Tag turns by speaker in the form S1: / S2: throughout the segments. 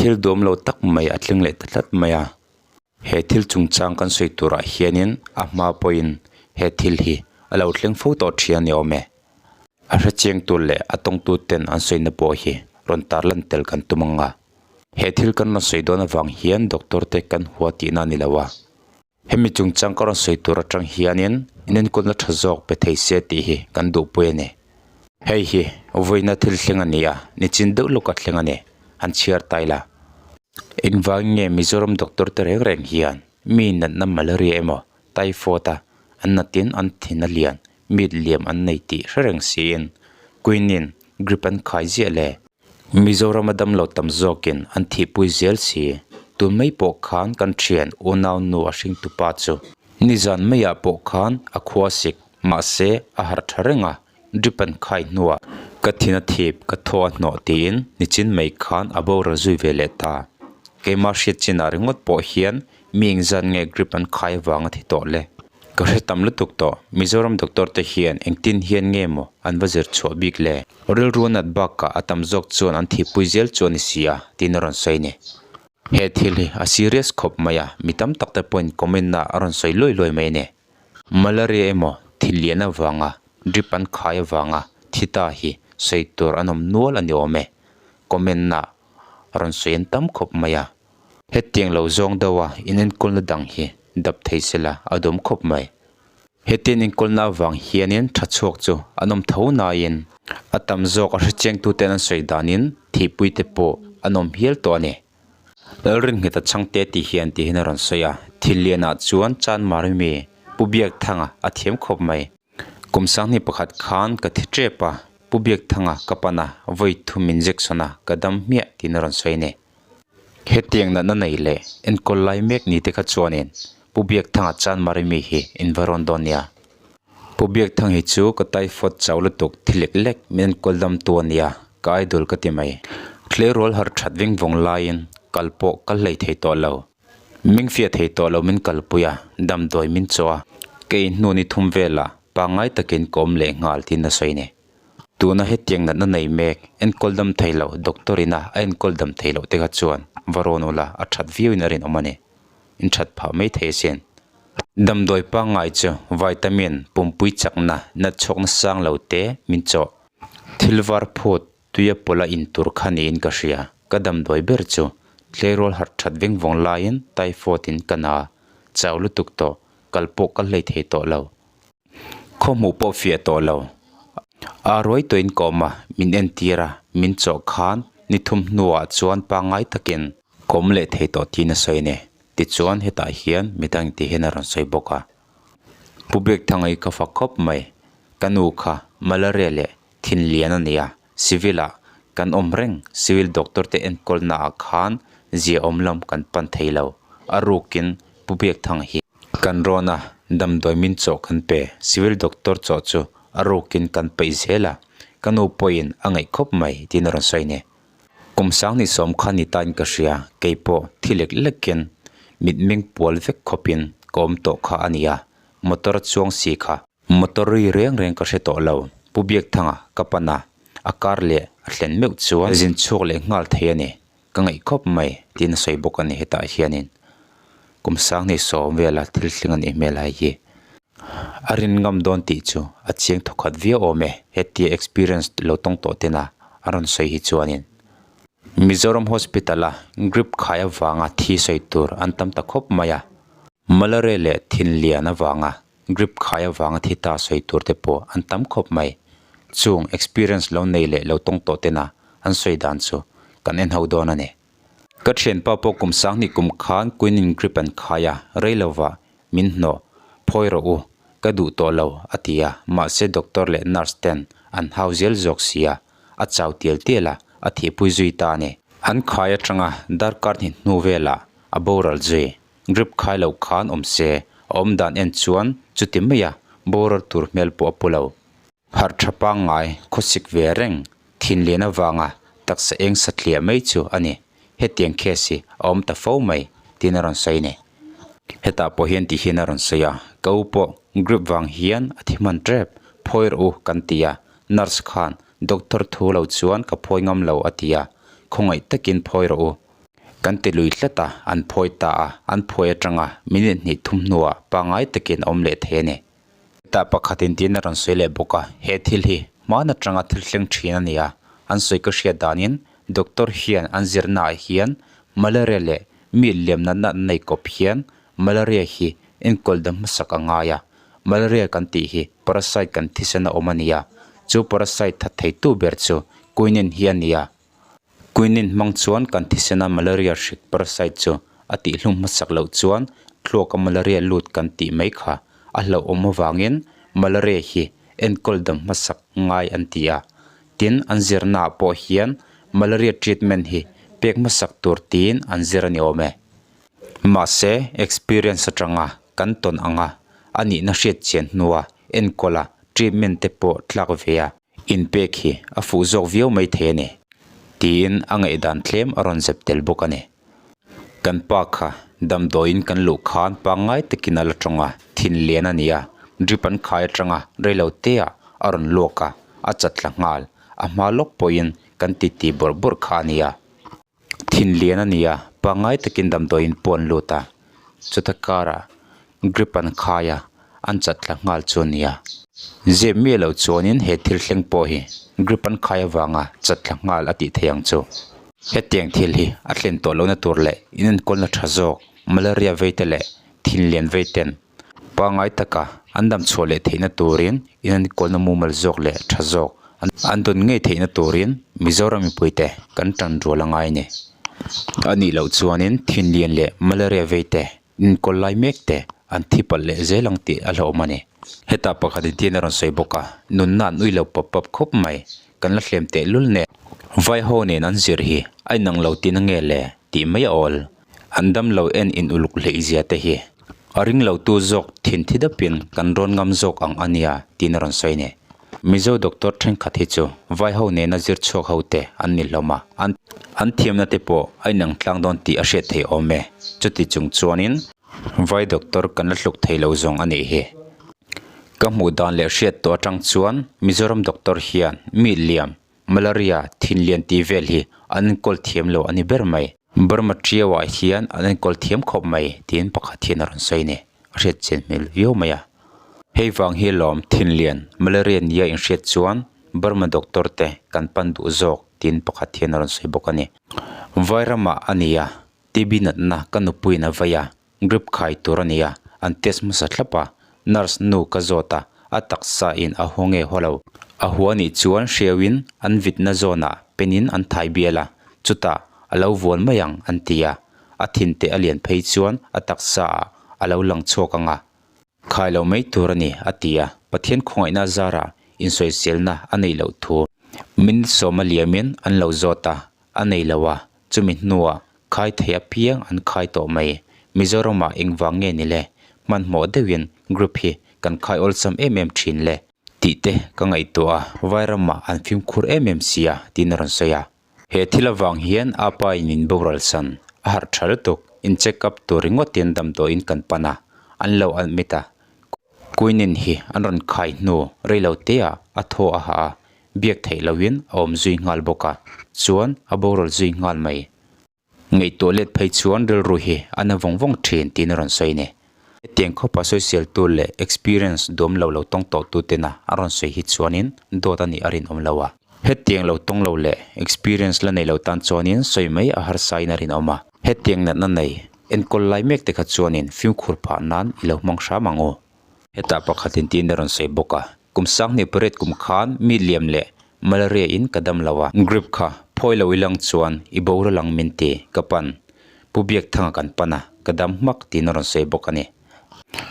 S1: Thil duam lo tak mai a thleng leh ta tlat mai a. He thil chungchang kan sawi turah hianin a hma pawhin he thil hi a lo thleng fo tawh thin a ni awm e. A hrechiang tur leh a tawngtu ten an sawina pawh hi rawn tarlan tel kan tum ang a. He thil kan rawn sawi dawn avang hian doctor te kan hua tihna a ni lo a. Hemi chungchang ka rawn sawi tur atang hianin inenkawlna tha zawk pe thei se tih hi kan duhpui a ni. Hei hi vawiina thil thleng a ni a, nichin deuh lawka thleng a ni, han chhiar ta ila. Engvangin nge Mizoram doctor te reng reng hian mi natna malaria emaw typhoid a an natin an thin a lian, mit liam an nei tih hre reng siin quinine grip an khai ziah le? Mizoram a damlo tam zawkin an thihpui zel si. Tun mai pawh khan kan thian unau nu a hring tupa chu nizan maiah pawh khan a khua sik mahse a harh tha reng a, drip an khai hnuah ka thin a thip ka thaw a hnawh tiin nichin mai khan a boral zui ve leh ta. Keimah hriat chinah ringawt pawh hian Mi engzat nge grip an khai avang a thi tawh le? Ka hre tam lutuk tawh. Mizoram doctor te hian engtin hian nge maw an va zir chhuah bik le? Rilru nat bakah a tam zawk chuan an thihpui zel chu a ni si a, tiin a rawn sawi ni. He thil hi a serious khawp mai a, mi tam tak te pawhin comment ah a rawn sawi luai luai mai a ni. Malaria emaw thil lian avanga drip an khai avanga thi ta hi sawi tur an awm nual a ni awm e. Comment ah a rawn sawi an tam khawp mai a. Hetiang lo zawng deuh a inenkawlna dang hi dap thei sela a dawm khawp mai. Hetiang inenkawlna avang hianin tha chhuak chu an awm tho naiin a tam zawk a hrechiangtuten an sawi danin thihpui te pawh an awm hial tawh a ni. Lalrinnghet a chhangte tih hian ti hian a rawn sawi a, thil lianah chuan Chanmari mi Pu Biakthanga a thiam khawp mai. Kum sanghnih pakhat khan ka thi tep a, Pu Biakthanga ka pan a, vawi thum injection a ka dam hmiah tiin a rawn sawi a ni. Hetiang natna nei leh enkawl lai mek ni te kha chuanin Pu Biakthanga Chanmari mi hi in va rawn dawn nia. Pu Biakthang hi chu ka typhoid chau lutuk thi lek lek min enkawl dam tu a nia, ka idol ka ti mai. Tleirawl harh that veng vawng laiin kal pawh kal hlei thei tawh lo. Ming fiah thei tawh lo min kalpui a, damdawi min chaw a, ka inhnu ni thum velah pangngai takin ka awm leh nghal tiin a sawi ni. Tuna hetiang natna nei mek, enkawl dam thei lo, doctor ina a enkawl dam thei loh te kha chuan va rawn ula a that viauin a rinawm a ni. In that phah mai thei asin. Damdawi pangngai chu vitamin, pumpui chakna, natchhawkna sang lo te min chawh. Thil var phut, tuia pawla in tur kha niin ka hria. Ka damdawi ber chu tleirawl harh that veng vawng laiin typhoid in ka na chau lutuk tawh, kal pawh ka hlei thei tawh lo. Khaw hmuh pawh fiah tawh lo. A ruai tawhin ka awm a, min entir a, min chawh khan ni thum hnuah chuan pangngai takin ka awm leh thei tawh tiin a sawi a ni. Tichuan hetah hian midang tih hian a rawn sawi bawk a. Pu Biakthanga hi ka fak khawp mai. Ka nu kha malaria leh thin lian a ni a, civil ah kan awm reng, civil doctor te enkawlna ah khan zia awm lam kan pan thei lo. A rukin Pu Biakthanga hi. Kan rawn a, damdawi min chawh kan pe. Civil doctor chawh chu a rukin kan peih zel a, ka nu pawhin a ngaih khawp mai tiin a rawn sawi ni. Kum sanghnih sawm kha ni tain ka hria, kei pawh thi lek lekin mitmeng pual vek khawpin ka awm tawh kha a ni a, motor a chuang si kha. Motor ri reng reng ka hre tawh lo, Pu Biakthanga ka pan a, a kar leh a thlen meuh chuan zin chhuak leh nghal thei a ni. Ka ngaih khawp mai tiin a sawi bawk a ni hetah hianin kum sanghnih sawm vela thil thleng a nih hmel ai hi a rin ngam dawn tih chu a chiang thawkhat viau awm e hetia experience lo tawng tawh tena a rawn sawi hi chuanin Mizoram hospital a grip khai avanga thi sawi tur an tam ta khawp mai a malaria leh thin lian avanga grip khai avanga thi ta sawi tur te pawh an tam khawp mai chung experience lo nei leh lo tawng tawh tena an sawi dan chu kan en ho dawn a ni. Ka thianpa pawh kum sanghnih kum khan quinine grip an khai a, rei lova min hnawh, phawi rawh u, ka duh tawh lo a ti a, mahse doctor leh nurse ten an hau zel zawk si a, a chau tial tial a, a thihpui zui ta a ni. An khai atanga darkar hnih hnu velah a boral zui, grip khai lo khan awm se, a awmdan en chuan chuti maia boral tur hmel pawh a pu lo. Harh tha pangngai, khawsik ve reng, thinlian avanga taksa eng satliah mai chu a ni. Hetiang case hi a awm ta fo mai, tiin a rawn sawi a ni. Hetah pawh hian tih hian a rawn sawi a, ka u pawh grip vang hian a thi hman tep, phawi rawh u kan ti a, nurse khan doctor thu lo chuan ka phawi ngam lo a ti a, khawngaih takin phawi rawh u. Kan ti lui tlat a, an phawi ta a, an phawi atanga minute hnih thum hnuah pangngai takin a awm leh thei a ni. Hetah pakhatin tiin a rawn sawi leh bawk a, he thil hi hmaan atanga thil thleng thin a ni a, an sawi ka hriat danin doctor hian an zirnaah hian malaria leh mi liam natna an nei kawp hian malaria hi enkawl dam hmasak a ngai a, malaria kan tih hi parasite kan thisen a awm a ni a, chu parasite that theitu ber chu quinine hi a ni a. Quinine hmang chuan kan thisena malaria hrik parasite chu a tihhlum hmasak loh chuan thluaka malaria lut kan tih mai kha a hlauhawm avangin malaria hi enkawl dam hmasak ngai an ti a. Tin, an zirnaah pawh hian malaria treatment hi pek hmasak tur tiin an zir a ni awm e. Mahse, experience atanga kan tawn anga a nihna hriat chian hnua enkawla treatment te pawh tlak ve a. Inpek hi a fuh zawk viau mai thei a ni, tiin a ngaihdan tlem a rawn zep tel bawk a ni. Kan pa kha damdawiin kan luh khan pangngai takin a la tawng a, thin lian a ni a, drip an khai atanga reilo teah a rawn luak a, a chat thla nghal, a hma lawk pawhin kan titi bawrh bawrh kha a ni a. Thin lian a ni a, pangngai takin damdawiin pawh an lut a, chuta karah grip an khai a, an chat thla nghal chu a ni a. Zep miah loh chuanin he thil thleng pawh hi grip an khai avanga chat thla nghal a tih theih ang chu. Hetiang thil hi a thlen tawh lohna tur leh inenkawlna tha zawk malaria vei te leh thin lian vei ten Pangngai taka an dam chhuah leh theihna turin inenkawlna mumal zawk leh tha zawk an dawn ngei theihna turin Mizoram mipuite kan tan rual a ngai a ni. A nih loh chuanin thinlian leh malaria vei te inkawl lai mek te an thi palh leh zel ang tih a hlauhawm a ni. Hetah pakhat intian a rawn sawi bawk a, nunna an ui lo pap pap khawp mai, kan la hlem teh lul nen. Vaiho nen an zir hi a inang lo tihna nge le tih mai a awl. An dam lo en in uluk hleih zia te hi a ring lo tu zawk thin thi dapin kan rawn ngam zawk ang a nia tiin a rawn sawi ni. Mizo doctor thenkhat hi chu vai ho nena zir chhuak ho te an ni hlawm a, an an thiamna te pawh a inang tlang dawn tih a hriat theih awm e. Chuti chung chuanin vai doctor kan la hluk thei lo zawng a nih hi. Ka hmuh dan leh hriat tawh atang chuan Mizoram doctor hian mi liam Malaria, thinlian tih vel hi an enkawl thiam lo a ni ber mai. Burma Trio ah hian an enkawl thiam khawp mai tiin pakhat hian a rawn sawi a ni. A hriat chian hmel viau mai a. Hei vang hi lawm thinlian malaria nia inhriat chuan Burma doctor te kan pan duh zawk tiin pakhat hian a rawn sawi bawk a ni. Vairamah a ni a, TB natna ka nupuiin a vei a, Grip khai tur a ni a, an test hmasa thlap a, nurse nu ka zawt a, a taksa in a haw nge haw lo. A hua nih chuan hreu in an vitna zawn ah pen in an thai bial a, chutah a lo vuan mai ang an ti a, a thin te a lian phei chuan a taksa ah a lo lang chhuak ang a, khai lo mai tur a ni a ti a, Pathian khawngaihna zarah insawiselna a neih loh thu minute sawma liam in an lo zawt a, a nei lo a, chumi hnuah khai thei apiang an khai tawh mai. Mizoramah engvang nge ni le? Hmanhmawh deuhin group hi kan khai awlsam em em thin le? Tih te ka ngaihtuah a, Vairamah an fimkhur em em sia tiin a rawn sawi a. He thil avang hian a pa in min boral san, a harh tha lutuk, in check up tur ringawtin damdawiin kan pan a, an lo admit a. Quinine hi an rawn khai hnu reilo teah a thaw a hah a, biak theih lohin a awm zui nghal bawk a, chuan a boral zui nghal mai. Ngaihtuah let phei chuan rilru hi a na vawng vawng thin tiin a rawn sawi a ni. Hetiang khawpa sawiseltu leh experience duam lo lo tawng tawh tu tena a rawn sawi hi chuanin dawt a nih a rinawm lo a. Hetiang lo tawng lo leh experience la nei lo tan chuanin sawi mai a harsa in a rinawm a. Hetiang natna nei enkawl lai mek te kha chuanin fimkhur phah nan i lo hmang hram ang u. Hetah pakhatin tiin a rawn sawi bawk a. Kum sanghnih pariat kum khan mi liam leh malaria in ka dam lo a. Grip kha phawi lo ilang chuan i boral ang min ti, ka pan. Pu Biakthanga kan pan a, ka dam hmak tiin a rawn sawi bawk a ni.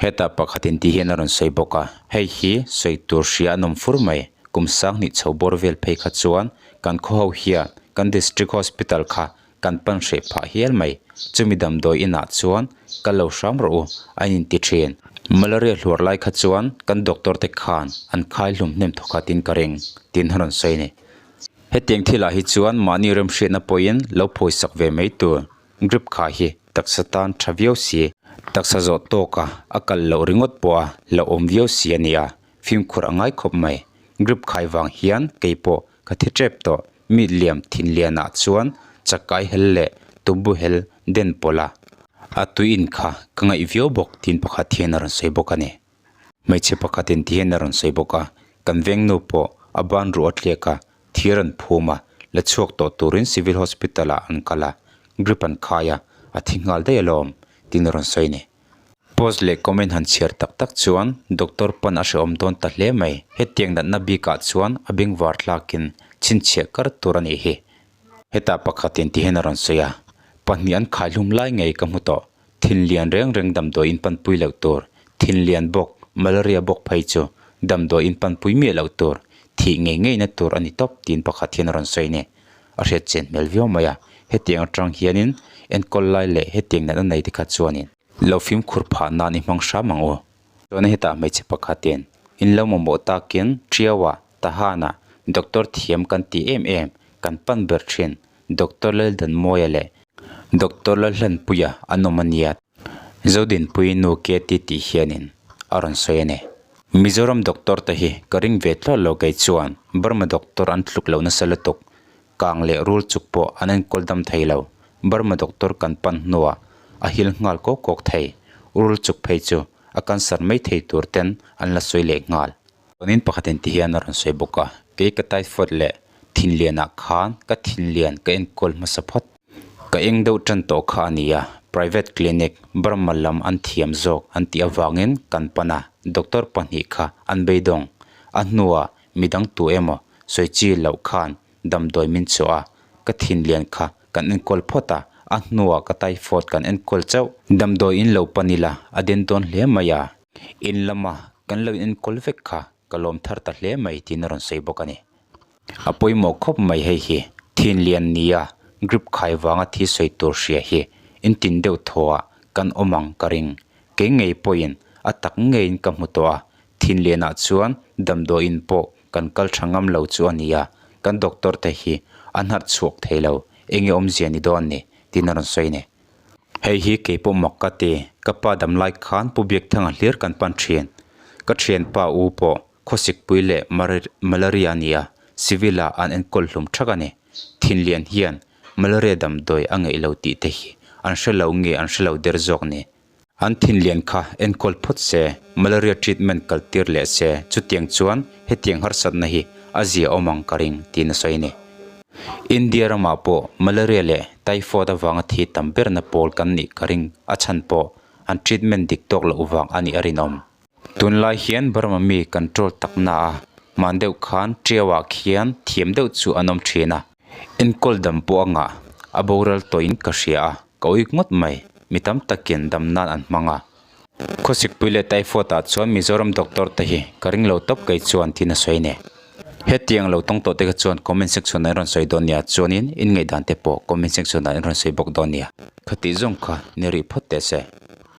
S1: Hetah pakhatin ti hian a rawn sawi bawk a, hei hi sawi tur hria an awm fur mai. Kum sanghnih chho bawr vel phei kha chuan kan khaw ho hian kan District Hospital kha Kan pan hreh phah hial mai. Chumi damdawi inah chuan kal lo hram rawh u, a inti thin. Malaria hluar lai kha chuan kan doctor te khan an khai hlum hnem thawk khatin ka ring, tiin a rawn sawi a ni. Hetiang thilah hi chuan mahni remhriatna pawhin lo phawisak ve mai tur. Grip kha hi taksa tan tha viau si. Taksa zawh tawka a kal loh ringawt pawha hlauhawm viau si a nia, fimkhur a ngai khawp mai. Grip khai vang hian keipawh ka thi tep tawh. Mi liam thinlianah chuan chakai hel leh Tumbu hel den pawlh a, a tui in kha ka ngaih viau bawk tiin pakhat hian a rawn sawi bawk a ni. Hmeichhe pakhatin ti hian a rawn sawi bawk a, kan vengnu pawh a ban ruh a tliak a, thir an phum a, la chhuak tawh turin Civil Hospital ah an kal a, grip an khai a, a thi nghal daih alawm tiin a rawn sawi a ni. Post leh comment han chhiar tak tak chuan Doctor pan a hrehawm dawn ta hle mai, hetiang natna bikah chuan a bengvar thlakin chhinchhiah kar tur a nih hi. Hetah pakhatin ti hian a rawn sawi a, pahnih an khaihlum lai ngei ka hmu tawh, thin lian reng reng damdawi in panpui loh tur, thin lian bawk, malaria bawk phei chu damdawi in panpui miah loh tur, thih ngei ngeina tur a ni tawp tiin pakhat hian a rawn sawi a ni. A hriat chen hmel viau mai a, hetiang atang hianin enkawl lai leh hetiang natna nei te kha chuanin lo fimkhur phah nan i hmang hram ang u. Chuan hetah hmeichhe pakhatin in lo mamawh takin Tiaua Tahana Doctor thiam kan ti em em, kan pan ber thin Doctor Laldanmawia leh Doctor Lalhlanpuia an awm a nia. Zodinpui nu Keti tih hianin a rawn sawi a ni. Mizoram doctor te hi ka ring ve thlawt lo kei chuan Burma doctor an tluk lo nasa lutuk, kang leh rul chuk pawh an enkawl dam thei lo. Burma doctor kan pan hnuah a hil nghal kawk kawk thei, rul chuk phei chu a cancer mai thei tur ten an la sawi leh nghal. Chuanin pakhatin ti hian a rawn sawi bawk a, kei ka typhoid leh thinlianah khan ka thinlian ka enkawl hmasa phawt. Ka eng deuh tan tawh kha a ni a, private clinic Burma lam an thiam zawk an tih avangin kan pan a, doctor pahnih kha an beidawng. A hnuah midang tu emaw sawi chi loh khan damdawi min chhuah a, ka thinlian kha kan enkawl phawt a, a hnuah ka typhoid kan enkawl chauh. Damdawi in lo pan ila a den dawn hle mai a. In lama kan lo inenkawl vek kha ka lawm thar ta hle mai tiin a rawn sawi bawk a ni. A pawimawh khawp mai hei hi thinlian nia grip khai vanga thi sawi tur hria hi intin deuh thawhah kan awm ang ka ring. Kei ngei pawhin a tak ngeiin ka hmu tawh a, thinlianah chuan damdawiin pawh kan kal tha ngam lo chu a ni a, kan doctor te hi an harh chhuak thei lo, enge awmzia ni dawn ni tiin a rawn sawi a ni. Hei hi kei pawh mak ka ti, ka pa dam lai khan Pu Biakthanga hlir kan pan thin. Ka thianpa u pawh khawsikpui leh malaria a ni a, civil ah an enkawl hlum thak a ni. Thinlian hian malaria damdawi a ngeih lo tih te hi an hre lo nge an hre lo der zawk ni. An thinlian kha enkawl phawt se, malaria treatment kal tir leh se, chutiang chuan hetiang harsatna hi a zia awm ang ka ring tiin a sawi a ni. India ramah pawh malaria leh typhoid avanga thi tam berna pawl kan nih ka ring a chhan pawh an treatment dik tawk loh vang a nih a rinawm. Tunlai hian Burma mi control tak na a, hman deuh khan Tiau-ah khian thiam deuh chu an awm thin a. Enkawl dam pawh a ngah, a boral tawhin ka hria a, ka uik ngawt mai, mi tam takin dam nan an hmang a. Khawsikpui leh typhoid ah chuan Mizoram doctor te hi ka ring lo tawp kei chuan thin a sawi nen. Hetiang lo tawng tawh te kha chuan comment section ah in rawn sawi dawn nia chuanin in ngaihdan te pawh comment section ah in rawn sawi bawk dawn nia. Khatih zawng kha ni rih phawt teh se.